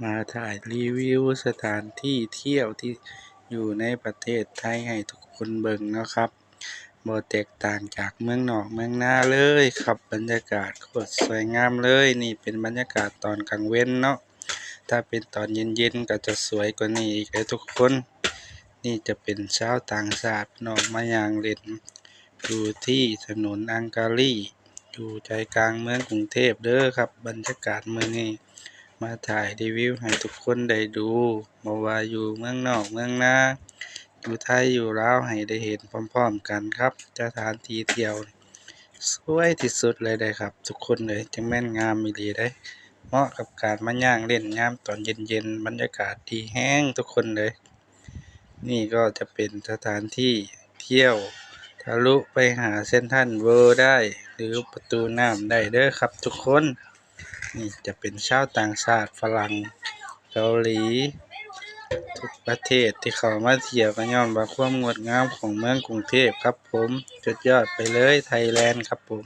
ມາຖ່າຍຣີວິວສະຖານທີ່ທ່ຽວທີ່ຢູ່ໃນປະເທດໄທໃຫ້ທຸກຄົນເບິ່ງເນາະຄັບ. ບໍ່ແຕກຕ່າງຈາກເມືອງນອກເມືອງນາເລີຍຄັບ. ບັນຍາກາດໂຄດສວຍງາມເລີຍ. ນີ້ເປັນບັນຍາກາດຕອນກາງເວັນເນາະ. ຖ້າເປັນຕອນເຢັນໆກໍຈະສວຍກວ່ານີ້ອີກເດີທຸກຄົນ. ນີ້ຈະເປັນຊາວຕ່າງຊາດເນາະ ມາຍ່າງເຫຼັ້ນຢູ່ທີ່ຖະໜົນອັງກາລີ ຢູ່ໃຈກາງເມືອງກຸງເທບເດີຄັບ. ບັນຍາກາດມື້ນີ້ມາຖ່າຍຣີວິວໃຫ້ທຸກຄົນໄດ້ດູ ບໍ່ວ່າຢູ່ເມືອງນອກເມືອງນາ ຢູ່ໄທຢູ່ລາວ ໃຫ້ໄດ້ເຫັນພ້ອມໆກັນຄັບ. ສະຖານທີ່ທ່ຽວ ສວຍທີ່ສຸດເລີຍເດ້ຄັບທຸກຄົນເອີຍ. ຈັ່ງແມ່ນງາມອີ່ຫຼີເດ້. ເໝາະກັບການມາຍ່າງເຫຼັ້ນຍາມຕອນເຢັນໆ. ບັນຍາກາດດີແຮງທຸກຄົນເອີຍ. ນີ້ກໍຈະເປັນສະຖານທີ່ທ່ຽວທະລຸໄປຫາເຊັນທຣັນເວີໄດ້ ຫຼືປະຕູນ້ຳໄດ້ເດີຄັບທຸກຄົນ. ນີ້ຈະເປັນຊາວຕ່າງຊາດ ຝຣັ່ງ ເກົາຫຼີ ທຸກປະເທດທີ່ເຂົ້າມາທ່ຽວ ກໍຍ້ອນວ່າຄວາມງົດງາມຂອງເມືອງກຸງເທບຄັບຜົມ. ສຸດຍອດໄປເລີຍ ໄທແລນຄັບຜົມ.